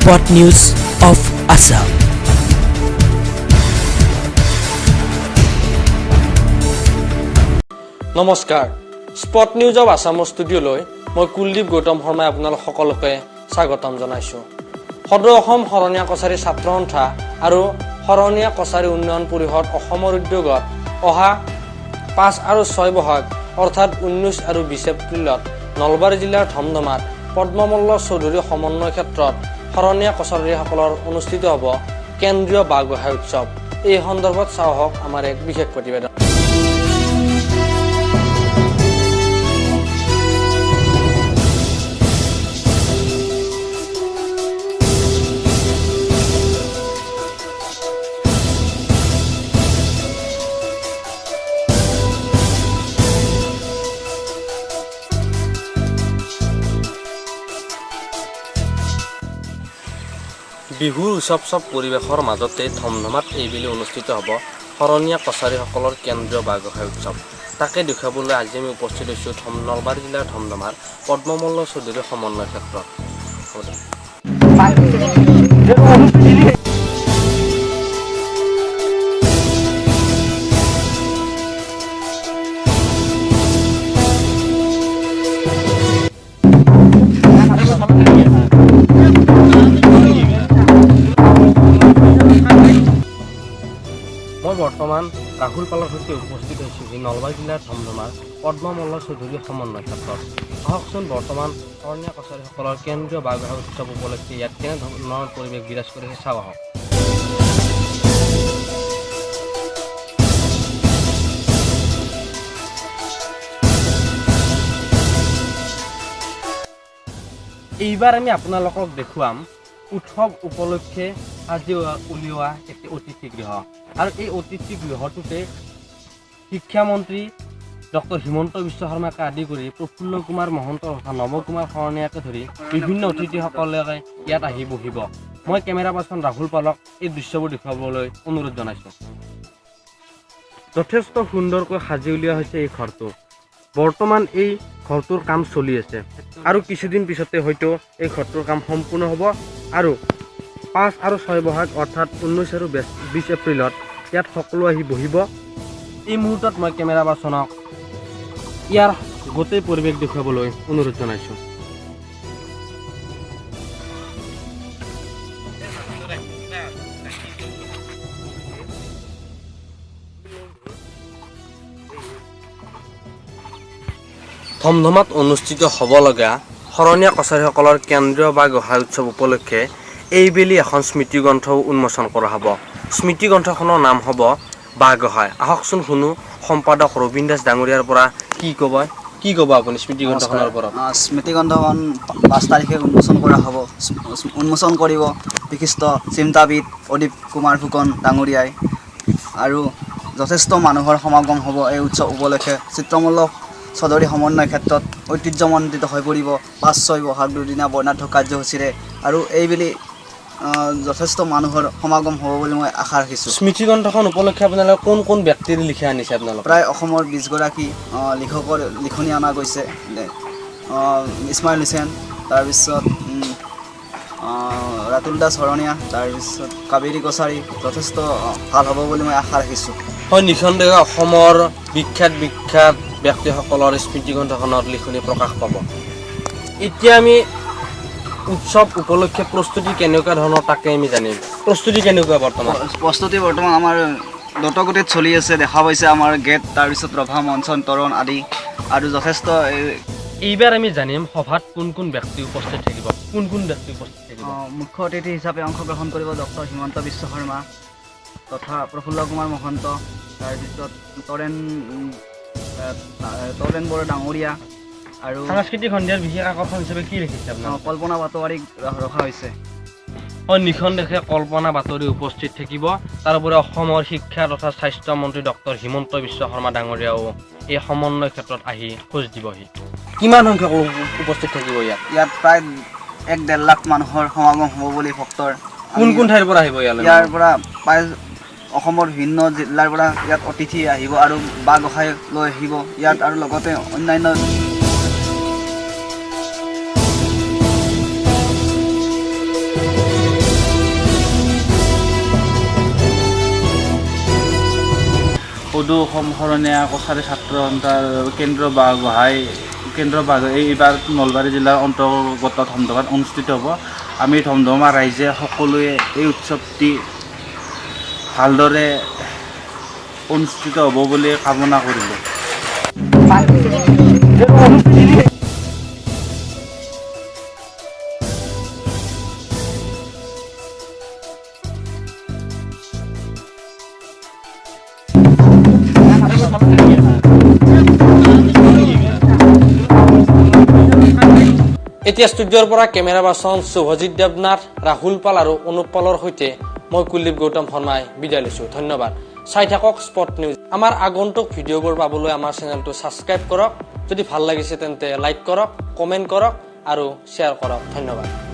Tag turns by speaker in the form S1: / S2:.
S1: Spot News of Assam.
S2: নমস্কাৰ, spot news of আছামৰ ষ্টুডিঅ'লৈ মই কুলদীপ গৌতম শৰ্মাই আপোনালোক সকলোকে স্বাগতম জনাইছোঁ। সদৌ অসম শৰণীয়া কছাৰী ছাত্ৰ সন্থা আৰু শৰণীয়া কছাৰী উন্নয়ন পৰিষদ অসমৰ উদ্যোগত অহা 5 আৰু 6 বহাগ, অৰ্থাৎ 19 আৰু 20 এপ্ৰিলত নলবাৰী জিলাৰ ধমধমাত পদ্মমল্ল চৌধুৰী সমন্বয় ক্ষেত্ৰত শৰণীয়া কছাৰীসকলৰ অনুষ্ঠিত হ'ব কেন্দ্ৰীয় বাঁহগোহাঁই উৎসৱ। এই সন্দৰ্ভত চাওঁ আহক আমাৰ এক বিশেষ প্ৰতিবেদন। বিহুৰ উৎসৱ পৰিৱেশৰ মাজতে ধমধমাত এইবেলি অনুষ্ঠিত হ'ব শৰণীয়া কছাৰীসকলৰ কেন্দ্ৰীয় বাঁহগোহাঁই উৎসৱ। তাকে দেখুৱাবলৈ আজি আমি উপস্থিত হৈছোঁ নলবাৰী জিলাৰ ধমধমাৰ পদ্মমল্ল চৌধুৰী সমন্বয় ক্ষেত্ৰত। হ'ব দে। মই বৰ্তমান ৰাহুল পালৰ সৈতে উপস্থিত হৈছোঁহি নলবাৰী জিলাৰ ধমধমাৰ পদ্মমল্ল চৌধুৰী সমন্বয় ক্ষেত্ৰত। আহকচোন, বৰ্তমান শৰণীয়া কছাৰীসকলৰ কেন্দ্ৰীয় বাঁহগোহাঁই উৎসৱ উপলক্ষে ইয়াত কেনেধৰণৰ পৰিৱেশ বিৰাজ কৰিছে চাওঁ আহক। এইবাৰ আমি আপোনালোকক দেখুৱাম উৎসৱ উপলক্ষে সাজি উলিওৱা এটি অতিথি গৃহ আৰু এই অতিথি গৃহটোতে শিক্ষামন্ত্ৰী ডক্টৰ হিমন্ত বিশ্ব শৰ্মাকে আদি কৰি প্ৰফুল্ল কুমাৰ মহন্ত তথা নৱ কুমাৰ শৰণীয়াকে ধৰি বিভিন্ন অতিথিসকলে ইয়াত আহি বহিব। মই কেমেৰা পাৰ্চন ৰাহুল পালক এই দৃশ্যবোৰ দেখুৱাবলৈ অনুৰোধ জনাইছোঁ। যথেষ্ট সুন্দৰকৈ সাজি উলিওৱা হৈছে এই ঘৰটো। বৰ্তমান এই ঘৰটোৰ কাম চলি আছে আৰু কিছুদিন পিছতে হয়তো এই ঘৰটোৰ কাম সম্পূৰ্ণ হ'ব আৰু 5 আৰু 6 বহাগ, অৰ্থাৎ 19 আৰু 20 এপ্ৰিলত ইয়াত সকলো আহি বহিব। এই মুহূৰ্তত মই কেমেৰা পাৰ্চনক ইয়াৰ গোটেই পৰিৱেশ দেখুৱাবলৈ অনুৰোধ জনাইছোঁ। ধমধমাত অনুষ্ঠিত হ'ব লগা শৰণীয়া কছাৰীসকলৰ কেন্দ্ৰীয় বাঁহ গোহাঁই উৎসৱ উপলক্ষে এইবেলি এখন স্মৃতিগ্ৰন্থও উন্মোচন কৰা হ'ব। স্মৃতিগ্ৰন্থখনৰ নাম হ'ব বাঁহ গোহাঁই। আহকচোন শুনো সম্পাদক ৰবীন দাস ডাঙৰীয়াৰ পৰা কি ক'ব। কি ক'ব আপুনি স্মৃতিগ্ৰন্থখনৰ ওপৰত?
S3: স্মৃতিগ্ৰন্থখন 5 তাৰিখে উন্মোচন কৰা হ'ব। উন্মোচন কৰিব বিশিষ্ট চিন্তাবিদ অদীপ কুমাৰ ফুকন ডাঙৰীয়াই আৰু যথেষ্ট মানুহৰ সমাগম হ'ব এই উৎসৱ উপলক্ষে। চিত্ৰমল্ল চৌধুৰী সমন্বয় ক্ষেত্ৰত ঐতিহ্যমণ্ডিত হৈ পৰিব 5-6 বহাগ দুদিনা বৰ্ণাঢ্য কাৰ্যসূচীৰে আৰু এইবেলি যথেষ্ট মানুহৰ সমাগম হ'ব বুলি মই আশা ৰাখিছোঁ।
S2: স্মৃতিগ্ৰন্থখন উপলক্ষে আপোনালোকে কোন কোন ব্যক্তিৰ লিখি আনিছে আপোনালোকে?
S3: প্ৰায় অসমৰ 20গৰাকী লিখকৰ লিখনি অনা গৈছে। ইছমাইল হুছেইন, তাৰপিছত ৰাতুল দাস শৰণীয়া, তাৰপিছত কাবেৰী কছাৰী। যথেষ্ট ভাল হ'ব বুলি মই আশা ৰাখিছোঁ।
S2: হয়, নিঃসন্দেহে অসমৰ বিখ্যাত বিখ্যাত ব্যক্তিসকলৰ স্মৃতিগ্ৰন্থখনত লিখনি প্ৰকাশ পাব। এতিয়া আমি উৎসৱ উপলক্ষে প্ৰস্তুতি কেনেকুৱা ধৰণৰ তাকে আমি জানিম। প্ৰস্তুতি কেনেকুৱা বৰ্তমান?
S3: প্ৰস্তুতি বৰ্তমান আমাৰ দ্ৰুতগতিত চলি আছে। দেখা পাইছে আমাৰ গেট, তাৰপিছত ৰভা, মঞ্চন, তোৰণ আদি আৰু যথেষ্ট
S2: এইবাৰ আমি জানিম সভাত কোন কোন ব্যক্তি উপস্থিত থাকিব। কোন কোন ব্যক্তি উপস্থিত থাকিব?
S3: মুখ্য অতিথি হিচাপে অংশগ্ৰহণ কৰিব ডক্টৰ হিমন্ত বিশ্ব শৰ্মা তথা প্ৰফুল্ল কুমাৰ মহন্ত, তাৰপিছত তৰেণ বৰা ডাঙৰীয়া আৰু
S2: সাংস্কৃতিক সন্ধিয়াৰ বিশেষ আকৰ্ষণ হিচাপে কি ৰাখিছে আপোনালোকে?
S3: কল্পনা পাটোৱাৰীক ৰখা হৈছে।
S2: হয়, নিঃসন্দেহে কল্পনা পাটোৱাৰী উপস্থিত থাকিব। তাৰোপৰি অসমৰ শিক্ষা তথা স্বাস্থ্য মন্ত্ৰী ডক্টৰ হিমন্ত বিশ্ব শৰ্মা ডাঙৰীয়াও এই সমন্বয় ক্ষেত্ৰত আহি খোজ দিবহি। কিমান সংখ্যক লোক উপস্থিত থাকিব ইয়াত?
S3: ইয়াত প্ৰায় 1-1.5 লাখ মানুহৰ সমাগম হ'ব বুলি ভক্তৰ।
S2: কোন কোন ঠাইৰ পৰা আহিব ইয়ালৈ?
S3: ইয়াৰ পৰা প্ৰায় অসমৰ ভিন্ন জিলাৰ পৰা ইয়াত অতিথি আহিব আৰু বাঁহ গোসাঁই লৈ আহিব ইয়াত আৰু লগতে অন্যান্য
S4: সদৌ অসম শৰণীয়া কছাৰী ছাত্ৰ সন্থাৰ কেন্দ্ৰ বাঁহগোহাঁই কেন্দ্ৰ বাঁহগোহাঁই এইবাৰ নলবাৰী জিলাৰ অন্তৰ্গত ধমধমাত অনুষ্ঠিত হ'ব। আমি ধমধমা ৰাইজে সকলোৱে এই উৎসৱটি ভালদৰে অনুষ্ঠিত হ'ব বুলি কামনা কৰিলোঁ।
S2: এতিয়া ষ্টুডিঅ'ৰ পৰা কেমেৰা পাৰ্চন শুভজিৎ দেৱনাথ, ৰাহুল পাল আৰু অনুপ পালৰ সৈতে মই কুলদীপ গৌতম শৰ্মাই বিদায় লৈছোঁ। ধন্যবাদ। চাই থাকক স্পট নিউজ। আমাৰ আগন্তুক ভিডিঅ'বোৰ পাবলৈ আমাৰ চেনেলটো ছাবস্ক্ৰাইব কৰক। যদি ভাল লাগিছে তেন্তে লাইক কৰক, কমেণ্ট কৰক আৰু শ্বেয়াৰ কৰক। ধন্যবাদ।